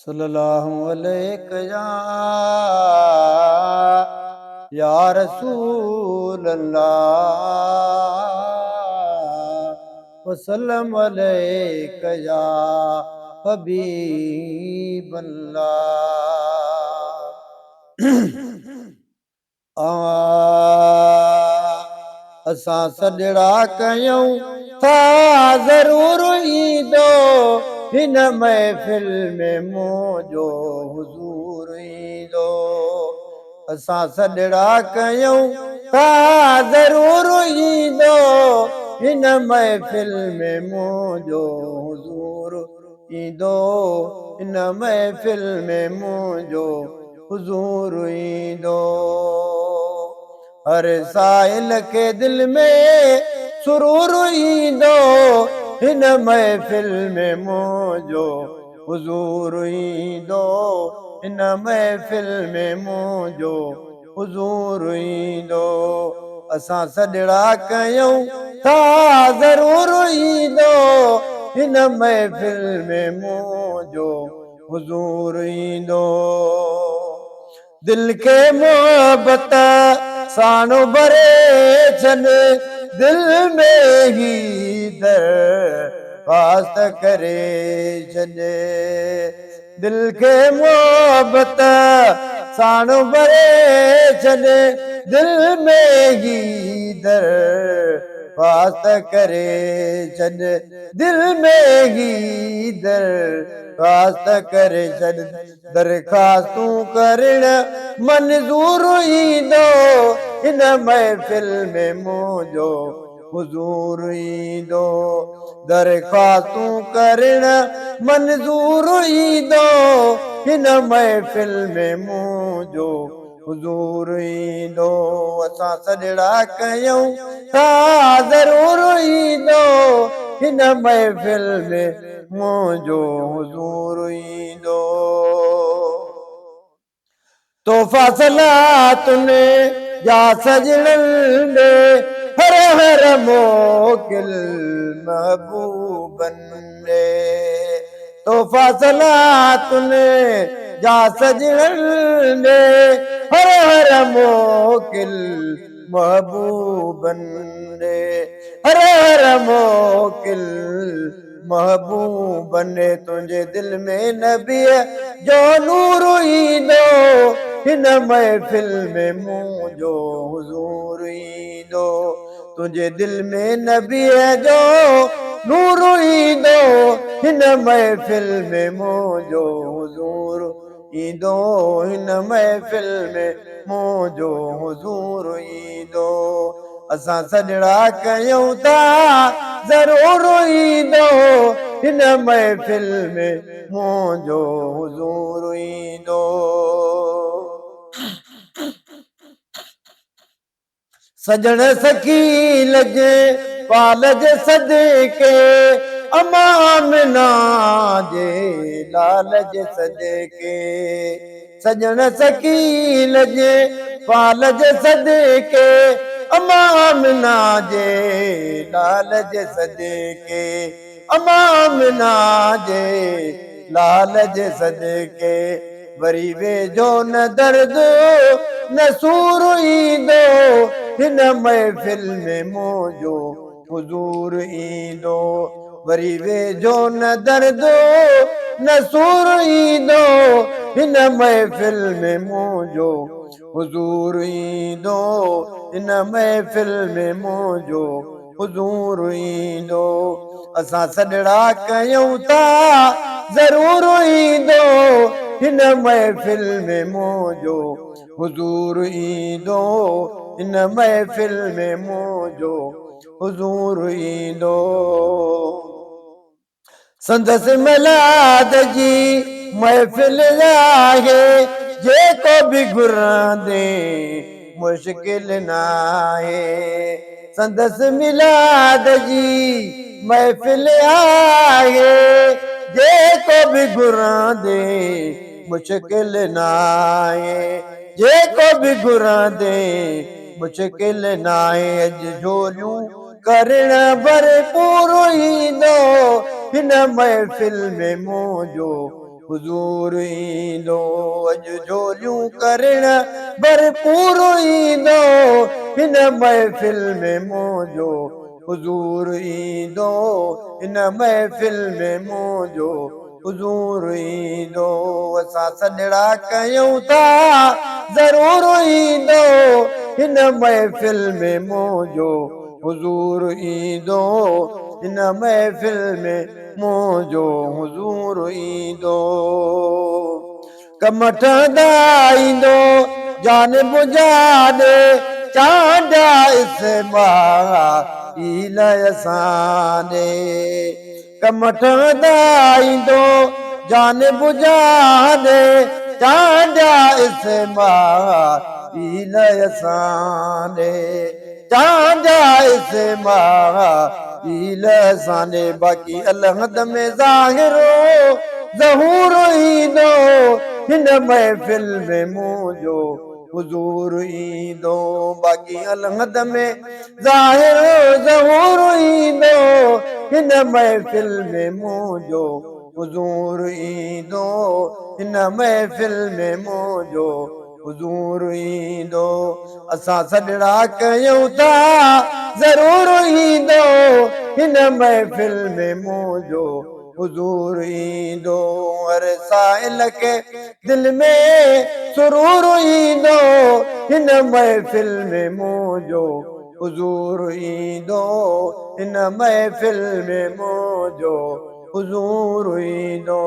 صلي الله عليڪ يا يا رسول الله وسلم عليڪ يا حبيب الله. اسان سڏڙا ڪيون ٿا ضرور ايندو هن محفل ۾ منهنجو حضور ايندو. اسان سڏڙا ڪيون ٿا ضرور ايندو هن محفل ۾ منهنجو حضور ايندو. هن محفل ۾ منهنجو حضور ايندو. هر سائل کي دل ۾ سرور ايندو هن محفل ۾ منهنجو حضور ايندو. هن محفل ۾ منهنجو حضور ايندو. اسان سڏڙا ڪيون ٿا ضرور ايندو هن محفل ۾ منهنجو حضور ايندو. دل کي محبت ساڻ ڀري ڇڏ، دل ۾ هي درخواست ڪري ڇڏ. دل کي محبت ساڻ ڀري ڇڏ، دل ۾ هي درخواست ڪري ڇڏ. دل ۾ هي درخواست ڪري ڇڏ. درخواستون ڪرڻ منظور ايندو هن محفل ۾ منهنجو حضور ايندو. درخواستون ڪرڻ منظور ايندو هن محفل ۾ منهنجو حضور ايندو. اسان سڏڙا ڪيون ٿا ضرور ايندو هن محفل ۾ منهنجو حضور ايندو. تحفا صلاتن جا سڄڻن ڏي هر هر موڪل محبوبن ڏي. تحفا صلاتن جا سڄڻن ڏي هر هر موڪل محبوبن ڏي. هر هر موڪل محبوبن ڏي. تنهنجي دل ۾ نبيء جو نور ايندو هن محفل ۾ منهنجو حضور ايندو. تنهنجي دل ۾ نبيء جو نور ايندو هن محفل ۾ منهنجو حضور ايندو. هن محفل ۾ منهنجو حضور ايندو. اسان سڏڙا ڪيون ٿا ضرور ايندو هن محفل ۾ منهنجو حضور ايندو. سڄڻ سخي لڄ پال جي صدقي، اما آمنه جي لال جي صدقي. سڄڻ سخي لڄ پال جي صدقي، اما آمنه جي لال جي صدقي. اما آمنه جي لال جي صدقي. وري ويجهو نه درد نه سور ايندو هن محفل ۾ منهنجو حضور ايندو. وري ويجهو نه درد نه سور ايندو هن محفل ۾ منهنجو حضور ايندو. هن محفل ۾ منهنجو حضور ايندو. اسان سڏڙا ڪيون ٿا ضرور ايندو هن محفل ۾ منهنجو حضور ايندو. هن محفل ۾ منهنجو حضور ايندو. سندس ميلاد جي محفل آهي، جيڪو به گهرندي مشڪل ناهي. سندس ميلاد جي محفل آهي، جيڪو به گهرندي مشڪل ناهي. جيڪو به گهرندي مشڪل ناهي. اڄ جهوليون ڪرڻ ڀرپور ايندو هن محفل ۾ منهنجو حضور ايندو. اڄ جهوليون ڪرڻ ڀرپور ايندو، هن محفل ۾ منهنجو حضور ايندو، هن محفل ۾ منهنجو حضور ايندو. اسان سڏڙا ڪيون ٿا ضرور ايندو، هن محفل ۾ منهنجو حضور ايندو، هن محفل ۾ منهنجو حضور ايندو. ڪم ٺهندا ايندو جان بجاڏي، چانڊيا اسماعيل اسان ڏي. ڪم ٺهندا ايندو جان بجاڏي، چانڊيا اسماعيل اسان ڏي، چانڊيا اسماعيل اسان ڏي. باقي الحد ۾ ظاهر ظهور ايندو، هن محفل ۾ منهنجو حضور ايندو. باقي الحد ۾ ظاهر ظهور ايندو، هن محفل ۾ منهنجو حضور ايندو، هن محفل ۾ منهنجو حضور ايندو. اسان سڏڙا ڪيون ٿا ضرور ايندو، هن محفل ۾ منهنجو حضور ايندو. هر سائل کي دل ۾ سرور ايندو، هن محفل ۾ منهنجو حضور ايندو، هن محفل ۾ منهنجو حضور ايندو.